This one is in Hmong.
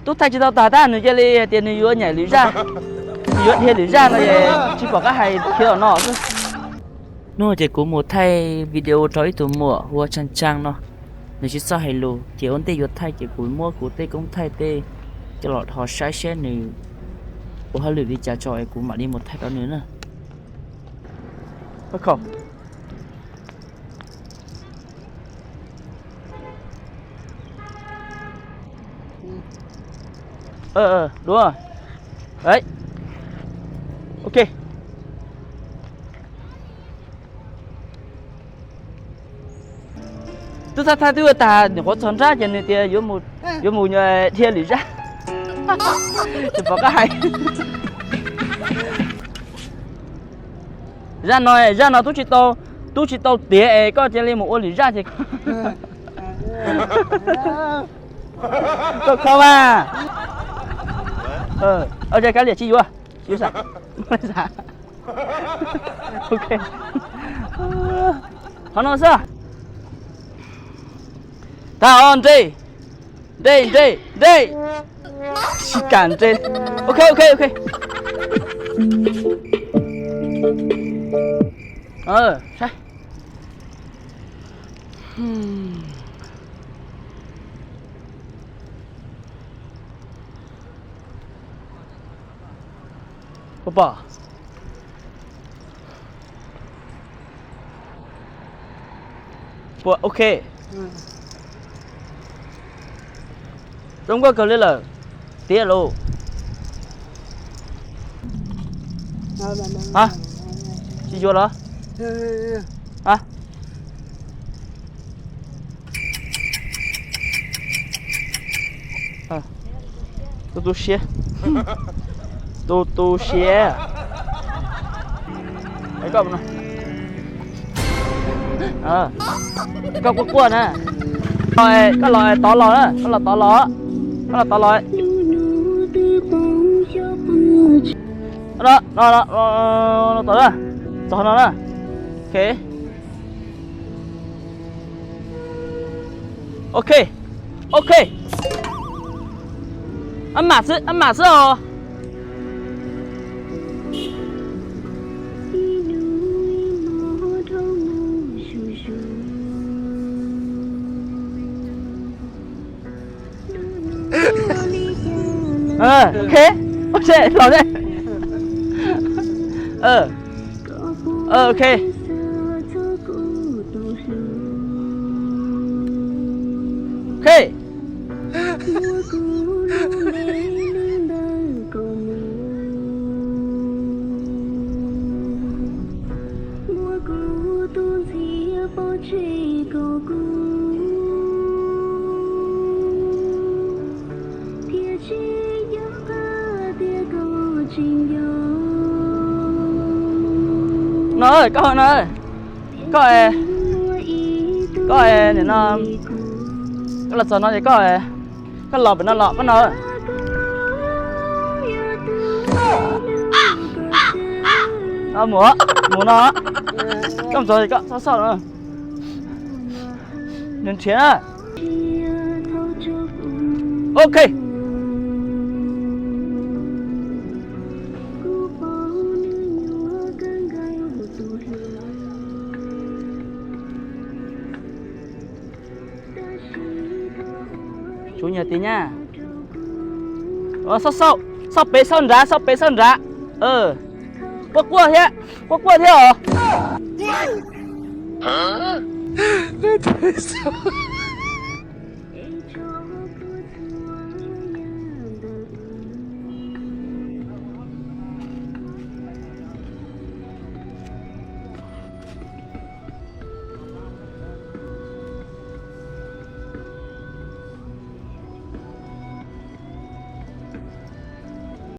Tub thaij tsis tau tag tab nws cia li hais tias nws yuav nyaim lwm zaj, nws yuav dhia lwm zaj no es tsis pom qab hais khiav los no xwb. Hnub no ces kuv mus thaij video rau ib tug muam hu ua Tshaj Tshaj no, nws tsis txawj hais lus ces ua ntej yuav thaij ces kuv muab kuv tej koob thaij tej coj los ho saib seb nws ua hauj lwm li cas tso es kuv mam li mus thaij rau nws na. Dua. Ok. Twb thaij thaij twb ua tag, nyuam qhuav txog nrab ces nws tias yuav mus dhia lwm zaj. Tsis pom qab hais. Zaj no, zaj no tub tsis tau, tub tsis tau tiav es koj cia li mus ua lwm zaj ces koj kho mas. Kav liam tsis yuav, tsis yuav. Qhov no xwb. Tag os, nres, nres, nres, nres. Tsis kam nres. Ok, ok, ok. Saib. Puas pom? Puas ok? Zoo nkauj kawg li lawm. Tiav lauj. Tsis yuav los? Tu tu siab. Tu tu siab. Koj quaj quaj na. Koj los tod los na, koj los tod los. Koj los tod los. Tod na. Txog no na. Ok. Ok. Ok. Ab mam xwb, ab mam xwb os. Ok. Los. Ok. Ok. No, koj no, koj, koj nim no, koj los txog no ces koj, koj los pem no los koj no. Mus, mus no. Koj mus txog koj xauj xauj no. Nws nrhiav na. Ok. Tshuav nyuag ti nyab. Xauj xauj, xauj pem xauj nrad, xauj pem xauj nrad. Quaj quaj thiab, quaj quaj thiab os.